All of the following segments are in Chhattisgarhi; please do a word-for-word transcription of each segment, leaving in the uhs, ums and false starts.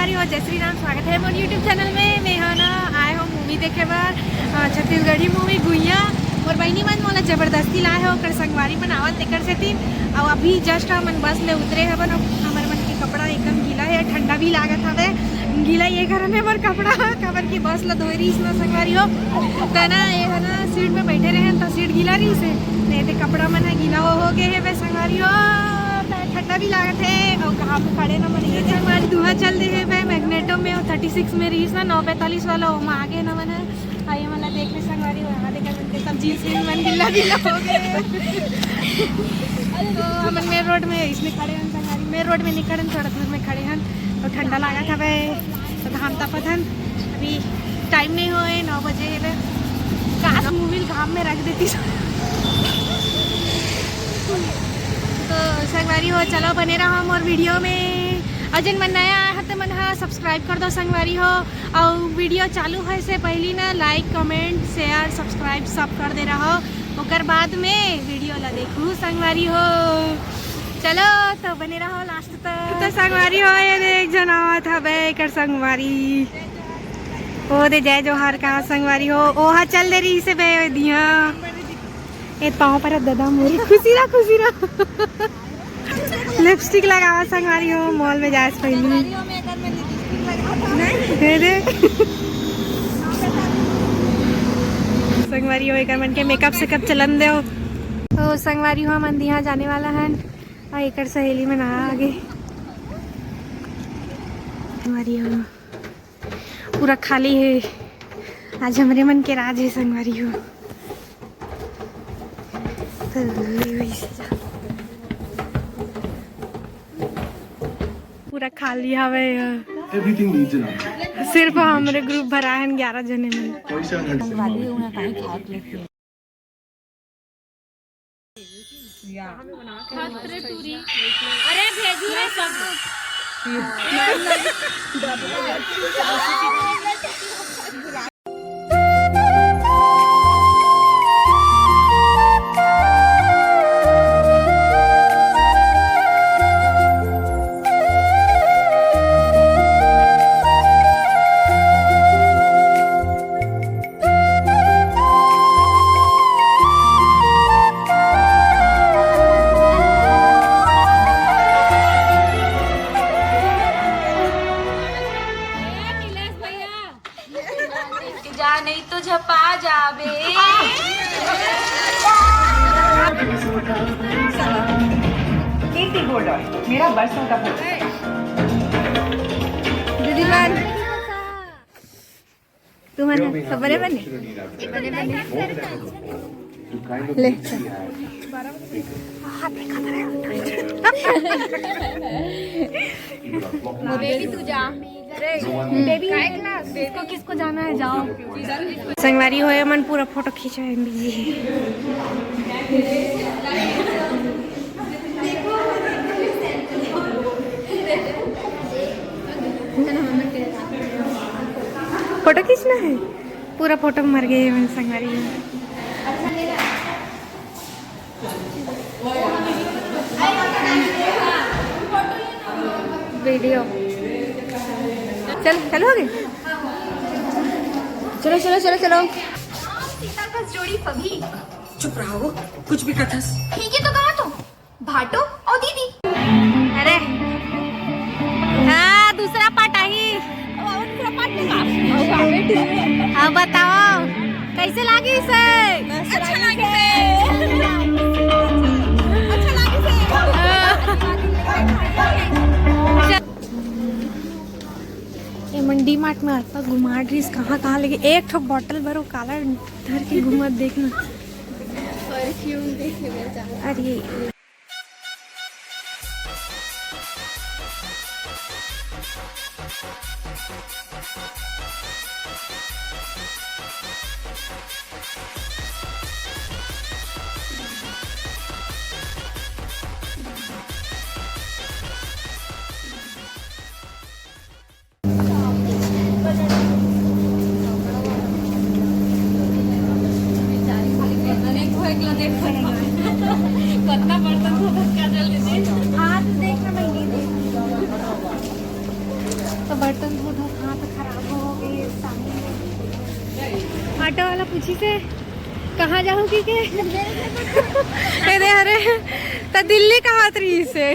अरे हो, जय श्री राम, स्वागत है मोर YouTube चैनल में। मैं ह ना आए हो मूवी देखे बर, अ, छत्तीसगढ़ी मूवी गुइया। मोर बहिनी मन मोला जबरदस्ती लाए हो, ओकर संगवारी मन आवत तेकर सेती। अउ अभी just हमन बस ले उतरे हवन। अब हमर मन के कपड़ा एकदम गीला है, ठंडा भी लागत हवे। गीला ये कारण है मोर कपड़ा, काबर कि बस ला धोए रहीस ना संगवारी हो, त ना ये ह ना सीट में बैठे रहे त सीट गीला रहीस है, नहीं ते कपड़ा मन ह गीला हो, हो गए है बे संगवारी हो। त ठंडा भी लागत है अउ कहाँ पे खड़े ना मन ये संगवारी दुहा चल दे है बे मैग्नेटो में, थर्टी सिक्स में रहीस ना, नौ पैंतालीस वाला, ओमा आगे ना मन है। आइए मन ला देख ले संगवारी हो, यहाँ देखा मन के सब जींस में मन गिल्ला गिल्ला हो गए। तो हमन मेन रोड में इसमें खड़े हन संगवारी, मेन रोड में नहीं खड़े हन, थोड़ा दूर में खड़े हन। तो ठंडा लागत हवे, तो घाम तापत हन। अभी टाइम नहीं होए, नौ बजे हे बे। काश मूवी घाम में रख देती। तो संगवारी हो, चलो बने रहो मोर वीडियो में। अउ जेन मन नया आए हो तो मन हा सब्सक्राइब कर दो संगवारी हो। अउ वीडियो चालू होए से पहली ना लाइक, कमेंट, शेयर, सब्सक्राइब सब कर दे रहो। ओकर बाद में वीडियो ला देखू संगवारी हो। चलो तो बने रहो लास्ट तक। तो संगवारी हो, ये दे एक झन आवत हवे, एकर संगवारी। ओ दे जय जोहार का संगवारी हो, ओहा चल दे रहीस हे बे दिहा। ए पाँव पर ददा मोरी, खुशी रह, खुशी रह। लिपस्टिक लगावा संगवारी हो, मॉल में जाए से पहली। दे दे। संगवारी हो, एकर मन के मेकअप सेकअप चलन दे। तो संगवारी हो, हमन दिहा जाने वाला हन। अउ एकर सहेली मन आ आगे। संगवारी हो, पूरा खाली है। आज हमरे मन के राज है संगवारी हो। तो पूरा खाली हवे यहाँ। Everything needs an answer. सिर्फ हमरे ग्रुप भरा है ग्यारह जने में। पैसा घर से मांगते हैं। अरे भेजू रे सब। जा नहीं तो झपा जाबे। कीर्ति गोल्ड ऑयल, मेरा बरसों का भरोसा। दीदी मान, तुमन सब बने बने? ले। बेबी तू जा। बेबी किसको किसको जाना है जाओ। संगवारी होए मन पूरा फोटो खींचा है बीजी। फोटो खींचना है, पूरा फोटो मर गए मन संगवारी। वीडियो चल, चालू हो गई। चलो चलो चलो चलो। सीता कस जोड़ी पभी। चुप रहो, कुछ भी कथस। ठीक है तो कहा तो भाटो और दीदी। अरे हाँ, दूसरा पार्ट आही। अब बताओ कैसे लागी से? अच्छा लागी से। अच्छा लागी से। ये मन डी मार्ट में आता घुमा ड्रेस कहाँ कहाँ लेके एक ठो बॉटल भरो काला धर के घूमत देखना। परफ्यूम देखे बेटा। अरे तन धो धो हाथ खराब हो गए सामने। ऑटो वाला पूछिस हे, "कहाँ जाहूँ?" कहिके। अरे, अरे, त दिल्ली कहाँ रहिस हे?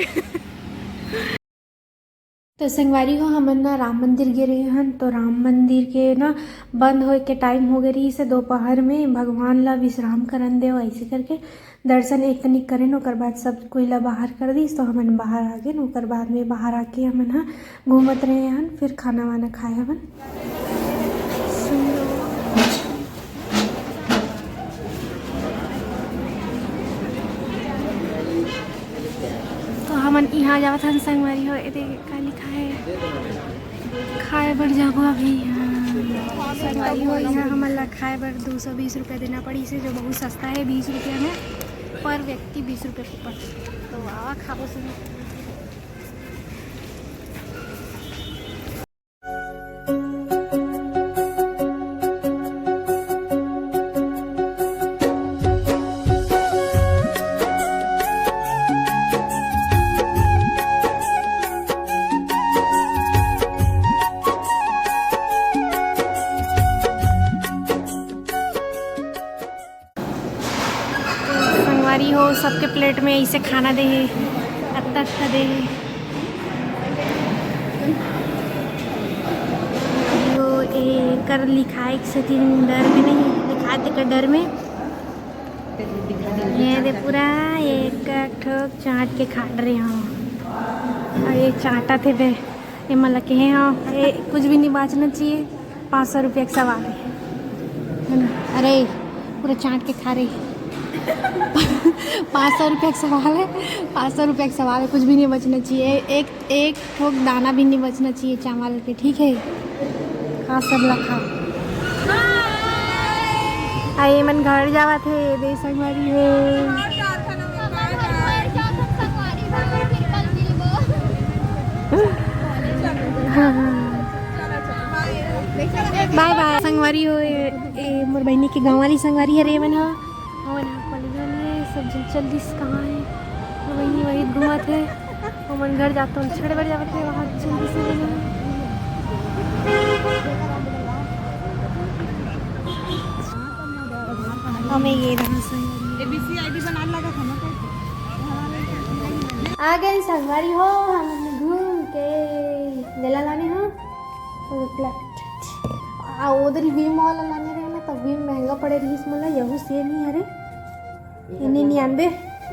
तो संगवारी हो, हमन ना राम मंदिर गे रहे हन, तो राम मंदिर के ना बंद होए के टाइम हो गए रहिस हे दोपहर में, भगवान ला विश्राम करन देव, ऐसे करके दर्शन एक तनिक करेन, ओकर बाद सब कोई ला बाहर कर दिस, तो हमन बाहर आ गेन। ओकर बाद में बाहर आके हमन ह घूमत रहे हन, फिर खाना वाना खाए हवन। तो हमन इहाँ जावत हन संगवारी हो, एदे का लिखा है, खाए बर जाबो अभी। हाँ, संगवारी हो, इहाँ हमन ला खाए बर दो सौ बीस रुपया देना पड़िस हे, जो बहुत सस्ता है, बीस रुपया में पर व्यक्ति बीस रुपया कूपन। तो आवा खाबो संगवारी। संगवारी हो, सबके प्लेट में ऐसे खाना दे हे, अत्ता अत्ता दे हे। यो एकर लिखाए के सेती डर में नहीं, लिखाए तेकर डर में। ये दे पूरा एक ठोक चाट के खा रहे हो। और ये चाटा थे बे, ये मला कहे हो, ये कुछ भी नहीं बाचना चाहिए। पाँच सौ रुपया के सवाल है, है ना? अरे, पूरा चाट के खा रही। पाँच सौ रुपया के सवाल है, पाँच सौ रुपया के सवाल है, कुछ भी नहीं बचना चाहिए, एक, एक ठोक दाना भी नहीं बचना चाहिए चावल के, ठीक है? खा, सब ला खा। आ, ये मन घर जावत हे, दे संगवारी हो। बाय बाय। संगवारी हो, ये, ये मोर बहिनी के गाँव वाली संगवारी हरे, ये मन ह। हमन ह कॉलेज वाली हे, सब झन चल दिस कहाँ हे? मोर बहिनी वही घूमत हे। हमन घर जात हन, छड़े बर जावत हे, वहाँ चल दिस हे। हमें ये रहा संगवारी। एबीसी आईडी बना लगा था ना। आ गए संगवारी हो, हम घूम के मेला लाने हो। आ, उधर विम वाला लाने रहे ना, तो विम महंगा पड़े रहिस मोला, यहू सेम ही हरे। निन्यानवे,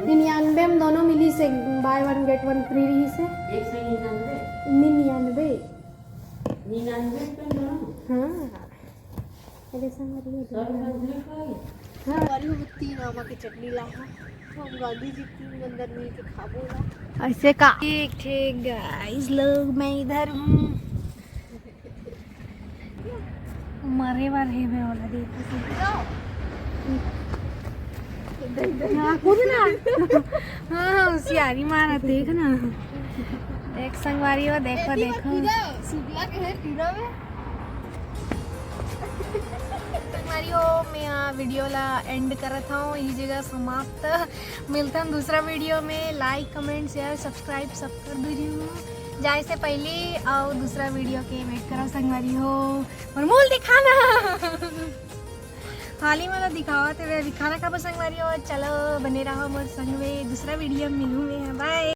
निन्यानवे में दोनों मिलिस हे, buy one get one free रहिस हे। एक सौ निन्यानवे? निन्यानवे। निन्यानवे पे ना? हाँ। अरे संगवारी हो, हाँ। संगवारी हो, तीन आमा के चटनी ला हो। हम गांधी जी तीन बंदर मिल के खाबो ला। ऐसे का? ठीक, ठीक, गाइस लोग, मैं इधर हूँ। मरे बर हे बे ओला, देखो से। हाँ, कूद ना। हाँ, हाँ, होशियारी मारा, देख ना। एक संगवारी हो, देखो, देखो। सुगला के है कीड़ा में। संगवारी हो, मैं यहाँ वीडियो ला एंड करत हूँ, ये जगह समाप्त। मिलता हूँ दूसरा वीडियो में। लाइक, कमेंट, शेयर, सब्सक्राइब सब कर दीजिए जाए से पहले, और दूसरा वीडियो के वेट करो संगवारी हो। और मूल दिखाना। खाली मतलब दिखावा थे, दिखाना का संगवारी हो। चलो बने रहो मोर संग में, दूसरा वीडियो में मिलूँ मैं। बाय।